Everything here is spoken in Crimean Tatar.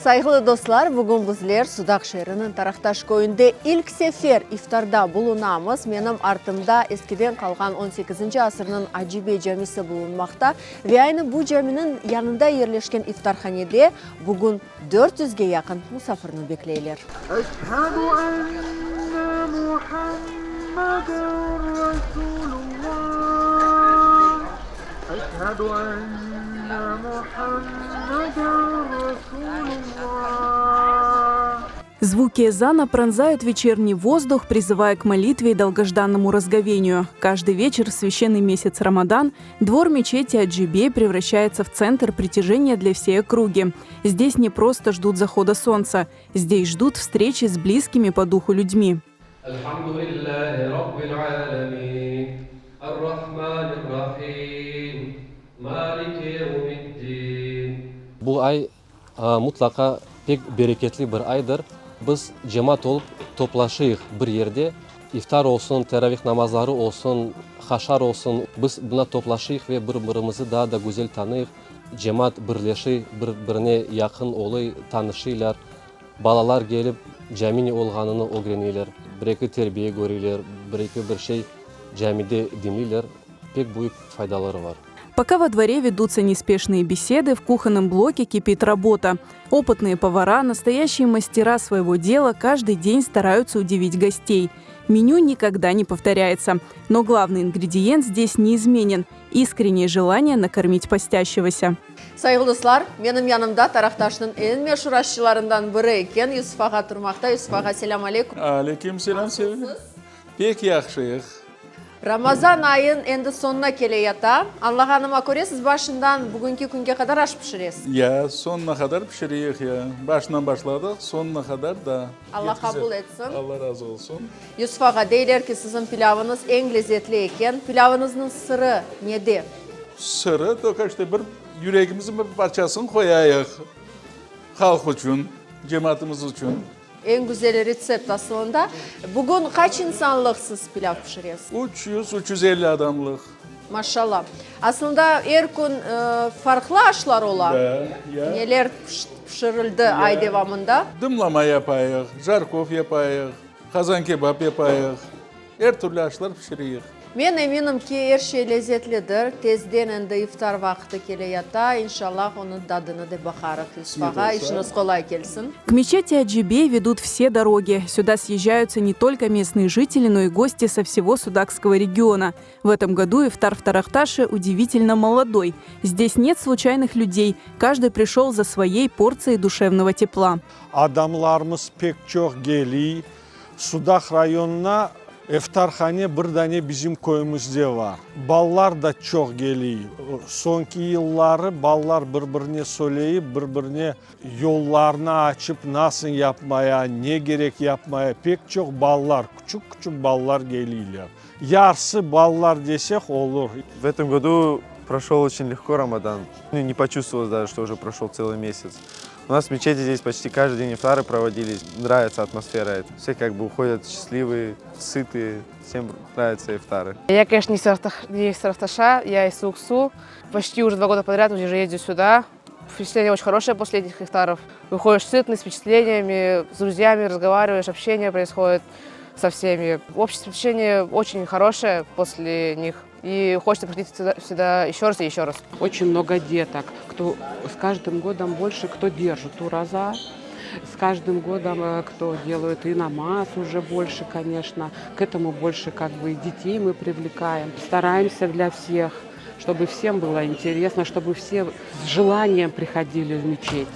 Sayğılı dostlar, bugün bizler Sudaq şeeriniñ Taraqtaş köyünde ilk sefer iftarda bulunamız. Menim artımda eskiden qalğan on sekizinci asırnıñ Acı Bey camisi bulunmaqta ve aynı bu caminiñ yanında yerleşken iftarhanede bugün 400ge yaqın musafirni bekleyler. Eşhedü enne Muhammeden Resulullah, Eşhedü enne Muhammeden Resulullah. Звуки эзана пронзают вечерний воздух, призывая к молитве и долгожданному разговению. Каждый вечер в священный месяц Рамадан двор мечети Аджибей превращается в центр притяжения для всей округи. Здесь не просто ждут захода солнца, здесь ждут встречи с близкими по духу людьми. Elhamdülillahi Rabbil alemin, Errahmanirrahim, Maliki yevmiddin. Bu ay mutlaqa pek bereketli bir aydır. Biz cemaat olıp toplaşıyıq bir yerde, iftar olsun, teravih namazları olsun, haşar olsun, biz buna toplaşıyıq ve bir-birimizi daa da güzel tanıyıq, cemaat birleşiy, bir-birine yaqın oluy, tanışıylar. Balalar gelip cami ne olğanını ögreneyler, bir-eki terbiye köreyler, bir-eki bir şey camide diñleyler, pek büyük faydaları bar. Пока во дворе ведутся неспешные беседы, в кухонном блоке кипит работа. Опытные повара, настоящие мастера своего дела, каждый день стараются удивить гостей. Меню никогда не повторяется. Но главный ингредиент здесь неизменен – искреннее желание накормить постящегося. Sayğılı dostlar, menim yanımda Taraqtaşnıñ eñ meşur aşçılarından biri eken Yusuf ağa turmaqta. Yusuf ağa, selâm aleyküm. Aleyküm selâm, Sevim. Pek yahşıyıq. Ramazan ayın endi soñuna kele yata. Añlağanıma köre, siz başından bugünki künge qadar aş pişiresiz. Ya, soñuna qadar pişireyik, ya. Başından başladıq, soñuna qadar da. Alla qabul etsin. Alla razı olsun. Yusuf ağa, deyler ki, siziñ pilâvıñız eñ lezetli eken. Pilâvıñıznıñ sırı nede? Sırı, tolko işte bir yüregimizniñ bir parçasını qoyayıq halq içün, cemaatımız içün. Eñ güzel retsept asılında. Bugün qaç insanlıq siz pilâv pişiresiz? 300, 350 adamlıq. Maşallah. Aslında er kün farqlı aşlar ola. Da, ya. Neler pişirildi ay devamında? Dımlama yapayıq, jarkov yapayıq, qazan kebap yapayıq. Er türlü aşlar pişireyik. Men eminim ki, er şey lezetlidir. Tezden endi iftar vaqtı kele yata. İnşallah, onıñ tadını da baqarıq. Yusuf ağa, işiñiz qolay kelsin. К мечети Аджибей ведут все дороги. Сюда съезжаются не только местные жители, но и гости со всего Судакского региона. В этом году ифтар в Тарахташе удивительно молодой. Здесь нет случайных людей. Каждый пришел за своей порцией душевного тепла. Adamlarımız pek çoq geliy. Sudaq rayonına eftarhane bir dane bizim köyümizde bar. Ballar da çoq geliy. Soñki yılları ballar bir-birine söyleyip, bir-birine yollarnı açıp, nasıl yapmaya, ne kerek yapmaya, pek çoq ballar, küçük-küçük ballar geliyler. Yarısı ballar desek olur. В этом году прошел очень легко Рамадан. Ну, не почувствовал даже, что уже прошел целый месяц. У нас в мечети здесь почти каждый день ифтары проводились. Нравится атмосфера. Все как бы уходят счастливые, сытые. Всем нравятся ифтары. Я, конечно, не из Саракташа, я из Суук-Су. Почти уже 2 года подряд уже ездю сюда. Впечатление очень хорошее после этих ифтаров. Выходишь сытный, с впечатлениями, с друзьями разговариваешь, общение происходит со всеми. Общее впечатление очень хорошее после них. И хочется приходить сюда, сюда еще раз и еще раз. Очень много деток, кто с каждым годом больше, кто держит ураза, с каждым годом, кто делает и намаз уже больше, конечно. К этому больше как бы и детей мы привлекаем. Стараемся для всех, чтобы всем было интересно, чтобы все с желанием приходили в мечеть.